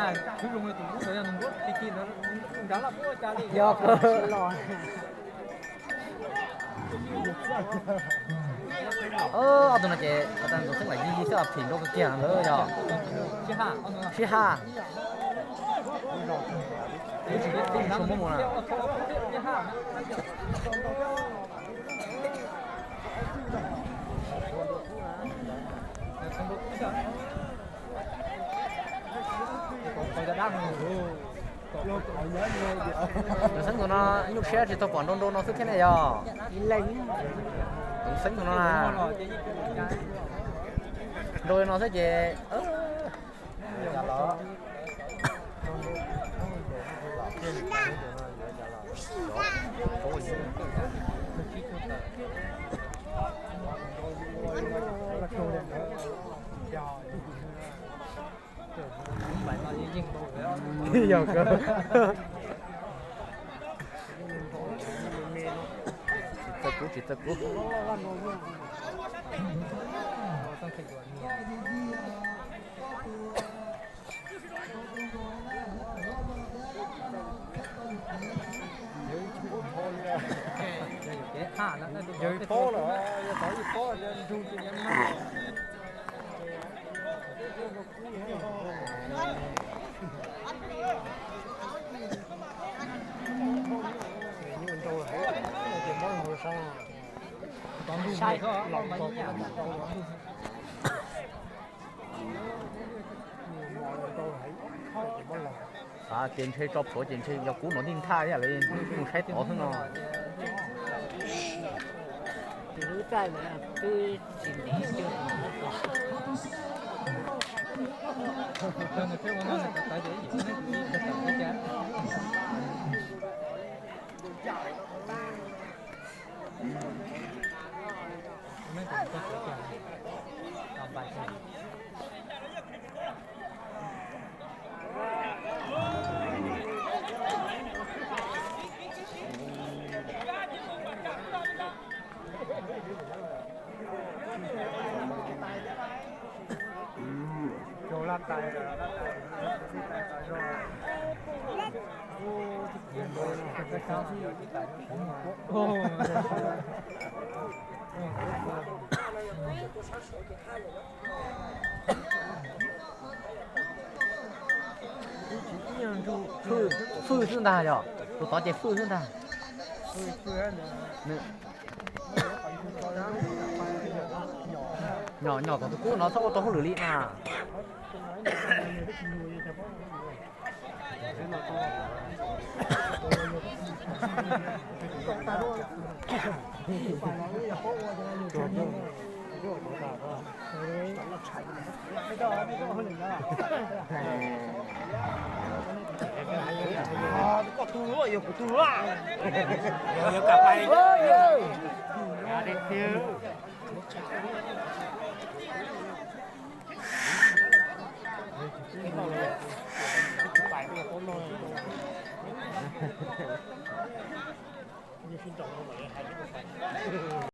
Khwv zoo li tus ub ntawd yog nws muab tig tig ntawd nrad los puab ua cas li. Yog. Ob tug no ces tas ntxuav xeeb lam yig yig xwb, phim nrau kawg kiag ntawd yog. Sib ha. Tsis muab mus na. Tus xeeb tus no nyuaj siab tsis tau pom nrau nrau no xwb thiab ne yog. Tus xeeb tus no na. Nrau li no xwb ces Yog kawg. Tsis txawj kub, tsis txawj kub. Yog ib pob lawm, yog tau ib pob ntug tsis nyob. Ces ntshe tso plhuav ces ntshe yog kub no ntij nthaj ib yam li mus saib tod xwb no. Fwj xwb ntag yog, tus tod ces fwj xwb ntag. Nyom nyom kom tus kub no txhob ua tau hauj lwm li mas. Koj tu lub, yog kuv tu lub. Yog ka pais.